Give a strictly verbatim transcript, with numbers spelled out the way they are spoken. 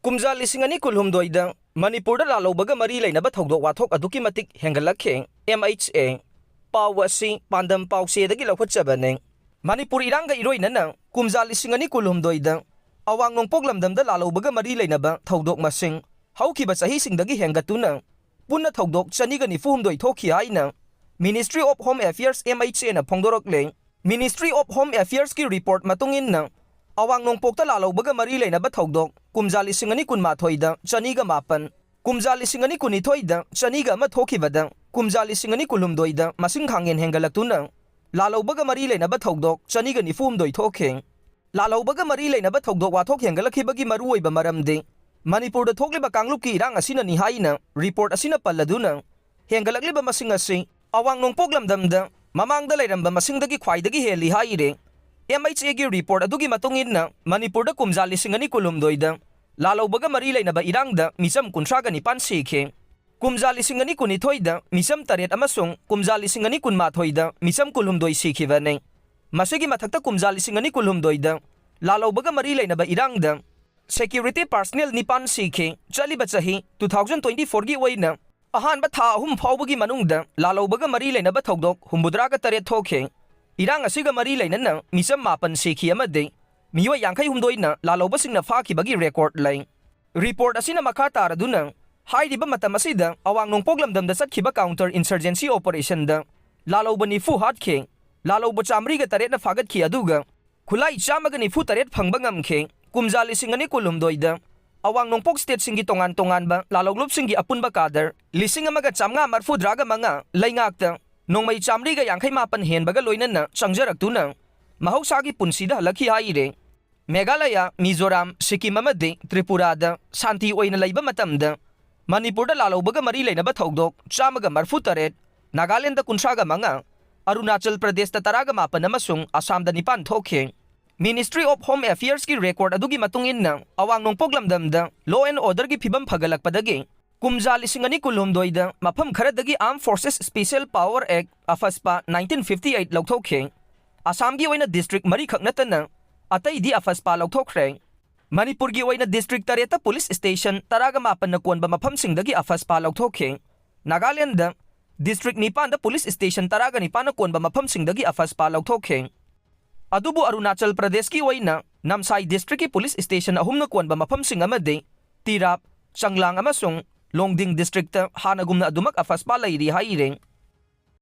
ꯀꯨꯝꯖꯥ ꯂꯤꯁꯤꯡ ꯑꯅꯤ ꯀꯨꯟꯍꯨꯝꯗꯣꯏꯗ ꯃꯅꯤꯄꯨꯔꯗ ꯂꯥꯜꯍꯧꯕꯒ ꯃꯔꯤ ꯂꯩꯅꯕ ꯊꯧꯗꯣꯛ ꯋꯥꯊꯣꯛ ꯑꯗꯨꯛꯀꯤ ꯃꯇꯤꯛ ꯍꯦꯟꯒꯠꯂꯛꯈꯤ꯫ ꯑꯦꯝ ꯑꯩꯆ ꯑꯦ꯫ ꯄꯥꯎ ꯑꯁꯤ ꯄꯥꯟꯗꯝ ꯄꯥꯎꯆꯦꯗꯒꯤ ꯂꯧꯈꯠꯆꯕꯅꯤ꯫ ꯃꯅꯤꯄꯨꯔ ꯏꯔꯥꯡꯒ ꯏꯔꯣꯏꯅꯅ ꯀꯨꯝꯖꯥ ꯂꯤꯁꯤꯡ ꯑꯅꯤ ꯀꯨꯟꯍꯨꯝꯗꯣꯏꯗ ꯑꯋꯥꯡ ꯅꯣꯡꯄꯣꯛ ꯂꯝꯗꯝꯗ ꯂꯥꯜꯍꯧꯕꯒ ꯃꯔꯤ ꯂꯩꯅꯕ ꯊꯧꯗꯣꯛ ꯃꯁꯤꯡ ꯍꯧꯈꯤꯕ ꯆꯍꯤꯁꯤꯡꯗꯒꯤ ꯍꯦꯟꯒꯠꯇꯨꯅ ꯄꯨꯟꯅ ꯊꯧꯗꯣꯛ ꯆꯅꯤꯒ ꯅꯤꯐꯨ ꯍꯨꯝꯗꯣꯏ ꯊꯣꯛꯈꯤ ꯍꯥꯏꯅ Ministry of Home Affairs, M H A ꯅ ꯐꯣꯡꯗꯣꯔꯛꯂꯦ꯫ Ministry of Home Affairs ꯀꯤ report ꯃꯇꯨꯡ ꯏꯟꯅ, ꯑꯋꯥꯡ ꯅꯣꯡꯄꯣꯛꯇ ꯂꯥꯜꯍꯧꯕꯒ ꯃꯔꯤ ꯂꯩꯅꯕ ꯊꯧꯗꯣꯛ ꯀꯨꯝꯖꯥ ꯂꯤꯁꯤꯡ ꯑꯅꯤ ꯀꯨꯟꯃꯥꯊꯣꯏꯗ ꯆꯅꯤꯒ ꯃꯥꯄꯟ, ꯀꯨꯝꯖꯥ ꯂꯤꯁꯤꯡ ꯑꯅꯤ ꯀꯨꯟꯅꯤꯊꯣꯏꯗ ꯆꯅꯤꯒ ꯑꯃ ꯊꯣꯛꯈꯤꯕꯗ, ꯀꯨꯝꯖꯥ ꯂꯤꯁꯤꯡ ꯑꯅꯤ ꯀꯨꯟꯍꯨꯝꯗꯣꯏꯗ ꯃꯁꯤꯡ ꯈꯥꯡꯍꯦꯟ ꯍꯦꯟꯒꯠꯂꯛꯇꯨꯅ ꯂꯥꯜꯍꯧꯕꯒ ꯃꯔꯤ ꯂꯩꯅꯕ ꯊꯧꯗꯣꯛ ꯆꯅꯤꯒ ꯅꯤꯐꯨ ꯍꯨꯝꯗꯣꯏ ꯊꯣꯛꯈꯤ꯫ ꯂꯥꯜꯍꯧꯕꯒ ꯃꯔꯤ ꯂꯩꯅꯕ ꯊꯧꯗꯣꯛ ꯋꯥꯊꯣꯛ ꯍꯦꯟꯒꯠꯂꯛꯈꯤꯕꯒꯤ ꯃꯔꯨꯑꯣꯏꯕ ꯃꯔꯝꯗꯤ ꯃꯅꯤꯄꯨꯔꯗ ꯊꯣꯛꯂꯤꯕ ꯀꯥꯡꯂꯨꯞꯀꯤ ꯏꯔꯥꯡ ꯑꯁꯤꯅꯅꯤ ꯍꯥꯏꯅ report ꯑꯁꯤꯅ ꯄꯜꯂꯗꯨꯅ, ꯍꯦꯟꯒꯠꯂꯛꯂꯤꯕ ꯃꯁꯤꯡ ꯑꯁꯤ ꯑꯋꯥꯡ ꯅꯣꯡꯄꯣꯛ ꯂꯝꯗꯝꯗ ꯃꯃꯥꯡꯗ ꯂꯩꯔꯝꯕ ꯃꯁꯤꯡꯗꯒꯤ ꯈ꯭ꯋꯥꯏꯗꯒꯤ ꯍꯦꯜꯂꯤ ꯍꯥꯏꯔꯦ꯫ M H A ꯒꯤ report ꯑꯗꯨꯒꯤ ꯃꯇꯨꯡ ꯏꯟꯅ, ꯃꯅꯤꯄꯨꯔꯗ ꯀꯨꯝꯖꯥ ꯂꯤꯁꯤꯡ ꯑꯅꯤ ꯀꯨꯟꯍꯨꯝꯗꯣꯏꯗ ꯂꯥꯜꯍꯧꯕꯒ ꯃꯔꯤ ꯂꯩꯅꯕ ꯏꯔꯥꯡꯗ ꯃꯤꯆꯝ ꯀꯨꯟꯊ꯭ꯔꯥꯒ ꯅꯤꯄꯥꯟ ꯁꯤꯈꯤ꯫ ꯀꯨꯝꯖꯥ ꯂꯤꯁꯤꯡ ꯑꯅꯤ ꯀꯨꯟꯅꯤꯊꯣꯏꯗ ꯃꯤꯆꯝ ꯇꯔꯦꯠ ꯑꯃꯁꯨꯡ ꯀꯨꯝꯖꯥ ꯂꯤꯁꯤꯡ ꯑꯅꯤ ꯀꯨꯟꯃꯥꯊꯣꯏꯗ ꯃꯤꯆꯝ ꯀꯨꯟꯍꯨꯝꯗꯣꯏ ꯁꯤꯈꯤꯕꯅꯤ꯫ ꯃꯁꯤꯒꯤ ꯃꯊꯛꯇ ꯀꯨꯝꯖꯥ ꯂꯤꯁꯤꯡ ꯑꯅꯤ ꯀꯨꯟꯍꯨꯝꯗꯣꯏꯗ ꯂꯥꯜꯍꯧꯕꯒ ꯃꯔꯤ ꯂꯩꯅꯕ ꯏꯔꯥꯡꯗ security personnel ꯅꯤꯄꯥꯟ ꯁꯤꯈꯤ꯫ ꯆꯠꯂꯤꯕ ꯆꯍꯤ two thousand twenty four ꯒꯤ ꯑꯣꯏꯅ ꯑꯍꯥꯟꯕ ꯊꯥ ꯑꯍꯨꯝ ꯐꯥꯎꯕꯒꯤ ꯃꯅꯨꯡꯗ ꯂꯥꯜꯍꯧꯕꯒ ꯃꯔꯤ ꯂꯩꯅꯕ ꯊꯧꯗꯣꯛ ꯍꯨꯝꯐꯨꯇꯔꯥꯒ ꯇꯔꯦꯠ ꯊꯣꯛꯈꯤ꯫ ꯏꯔꯥꯡ ꯑꯁꯤꯒ ꯃꯔꯤ ꯂꯩꯅꯅ ꯃꯤꯆꯝ ꯃꯥꯄꯟ ꯁꯤꯈꯤ ꯑꯃꯗꯤ ꯃꯤꯑꯣꯏ ꯌꯥꯡꯈꯩ ꯍꯨꯝꯗꯣꯏꯅ ꯂꯥꯜꯍꯧꯕꯁꯤꯡꯅ ꯐꯥꯈꯤꯕꯒꯤ report ꯂꯩ꯫ Report ꯑꯁꯤꯅ ꯃꯈꯥ ꯇꯥꯔꯗꯨꯅ, ꯍꯥꯏꯔꯤꯕ ꯃꯇꯝ ꯑꯁꯤꯗ ꯑꯋꯥꯡ ꯅꯣꯡꯄꯣꯛ ꯂꯝꯗꯝꯗ ꯆꯠꯈꯤꯕ counter insurgency operation ꯗ ꯂꯥꯜꯍꯧꯕ ꯅꯤꯐꯨ ꯍꯥꯠꯈꯤ, ꯂꯥꯜꯍꯧꯕ ꯆꯥꯃꯔꯤꯒ ꯇꯔꯦꯠꯅ ꯐꯥꯒꯠꯈꯤ, ꯑꯗꯨꯒ ꯈꯨꯠꯂꯥꯏ ꯆꯥꯝꯃꯒ ꯅꯤꯐꯨ ꯇꯔꯦꯠ ꯐꯪꯕ ꯉꯝꯈꯤ꯫ ꯀꯨꯝꯖꯥ ꯂꯤꯁꯤꯡ ꯑꯅꯤ ꯀꯨꯟꯍꯨꯝꯗꯣꯏꯗ ꯑꯋꯥꯡ ꯅꯣꯡꯄꯣꯛ state ꯁꯤꯡꯒꯤ ꯇꯣꯉꯥꯟ ꯇꯣꯉꯥꯟꯕ ꯂꯥꯜꯍꯧꯂꯨꯞꯁꯤꯡꯒꯤ ꯑꯄꯨꯟꯕ cadre ꯂꯤꯁꯤꯡ ꯑꯃꯒ ꯆꯥꯝꯃꯉꯥ ꯃꯔꯤꯐꯨꯇꯔꯥꯒ ꯃꯉꯥ ꯂꯩꯉꯥꯛꯇ ꯅꯣꯡꯃꯩ ꯆꯥꯃꯔꯤꯒ ꯌꯥꯡꯈꯩ ꯃꯥꯄꯟ ꯍꯦꯟꯕꯒ ꯂꯣꯏꯅꯅ ꯆꯪꯖꯔꯛꯇꯨꯅ ꯃꯍꯧꯁꯥꯒꯤ ꯄꯨꯟꯁꯤꯗ ꯍꯜꯂꯛꯈꯤ ꯍꯥꯏꯔꯦ꯫ ꯃꯦꯘꯥꯂꯌꯥ, ꯃꯤꯖꯣꯔꯥꯝ, ꯁꯤꯛꯀꯤꯝ ꯑꯃꯗꯤ ꯇ꯭ꯔꯤꯄꯨꯔꯥꯗ ꯁꯥꯟꯇꯤ ꯑꯣꯏꯅ ꯂꯩꯕ ꯃꯇꯝꯗ ꯃꯅꯤꯄꯨꯔꯗ ꯂꯥꯜꯍꯧꯕꯒ ꯃꯔꯤ ꯂꯩꯅꯕ ꯊꯧꯗꯣꯛ ꯆꯥꯝꯃꯒ ꯃꯔꯤꯐꯨ ꯇꯔꯦꯠ, ꯅꯥꯒꯥꯂꯦꯟꯗ ꯀꯨꯟꯊ꯭ꯔꯥꯒ ꯃꯉꯥ, ꯑꯔꯨꯅꯥꯆꯜ ꯄ꯭ꯔꯗꯦꯁꯇ ꯇꯔꯥꯒ ꯃꯥꯄꯟ ꯑꯃꯁꯨꯡ ꯑꯁꯥꯝꯗ ꯅꯤꯄꯥꯟ ꯊꯣꯛꯈꯤ꯫ Ministry of Home Affairs ꯀꯤ record ꯑꯗꯨꯒꯤ ꯃꯇꯨꯡ ꯏꯟꯅ, ꯑꯋꯥꯡ ꯅꯣꯡꯄꯣꯛ ꯂꯝꯗꯝꯗ law and order ꯒꯤ ꯐꯤꯕꯝ ꯐꯒꯠꯂꯛꯄꯗꯒꯤ ꯀꯨꯝꯖꯥ ꯂꯤꯁꯤꯡ ꯑꯅꯤ ꯀꯨꯟꯍꯨꯝꯗꯣꯏꯗ ꯃꯐꯝ ꯈꯔꯗꯒꯤ Armed Forces Special Power Act, AFSPA, nineteen fifty eight ꯂꯧꯊꯣꯛꯈꯤ꯫ ꯑꯁꯥꯝꯒꯤ ꯑꯣꯏꯅ district ꯃꯔꯤꯈꯛ ꯅꯠꯇꯅ ꯑꯇꯩꯗꯤ AFSPA ꯂꯧꯊꯣꯛꯈ꯭ꯔꯦ꯫ ꯃꯅꯤꯄꯨꯔꯒꯤ ꯑꯣꯏꯅ ꯗꯤꯁꯇ꯭ꯔꯤꯛ ꯇꯔꯦꯠꯇ ꯄꯨꯂꯤꯁ ꯁ꯭ꯇꯦꯁꯟ ꯇꯔꯥꯒ ꯃꯥꯄꯟꯅ ꯀꯣꯟꯕ ꯃꯐꯝꯁꯤꯡꯗꯒꯤ ꯑꯐꯁꯄꯥ ꯂꯧꯊꯣꯛꯈꯤ꯫ ꯅꯥꯒꯥꯂꯦꯟꯗ ꯗꯤꯁꯇ꯭ꯔꯤꯛ ꯅꯤꯄꯥꯟꯗ ꯄꯨꯂꯤꯁ ꯁ꯭ꯇꯦꯁꯟ ꯇꯔꯥꯒ ꯅꯤꯄꯥꯟꯅ ꯀꯣꯟꯕ ꯃꯐꯝꯁꯤꯡꯗꯒꯤ ꯑꯐꯁꯄꯥ ꯂꯧꯊꯣꯛꯈꯤ꯫ ꯑꯗꯨꯕꯨ ꯑꯔꯨꯅꯥꯆꯜ ꯄ꯭ꯔꯗꯦꯁꯀꯤ ꯑꯣꯏꯅ ꯅꯝꯁꯥꯏ ꯗꯤꯁꯇ꯭ꯔꯤꯛꯀꯤ ꯄꯨꯂꯤꯁ ꯁ꯭ꯇꯦꯁꯟ ꯑꯍꯨꯝꯅ ꯀꯣꯟꯕ ꯃꯐꯝꯁꯤꯡ ꯑꯃꯗꯤ ꯇꯤꯔꯥꯞ, ꯆꯪꯂꯥꯡ ꯑꯃꯁꯨꯡ ꯂꯣꯡꯗꯤꯡ ꯗꯤꯁꯇ꯭ꯔꯤꯛꯇ ꯍꯥꯟꯅꯒꯨꯝꯅ ꯑꯗꯨꯃꯛ ꯑꯐꯁꯄꯥ ꯂꯩꯔꯤ ꯍꯥꯏꯔꯦ꯫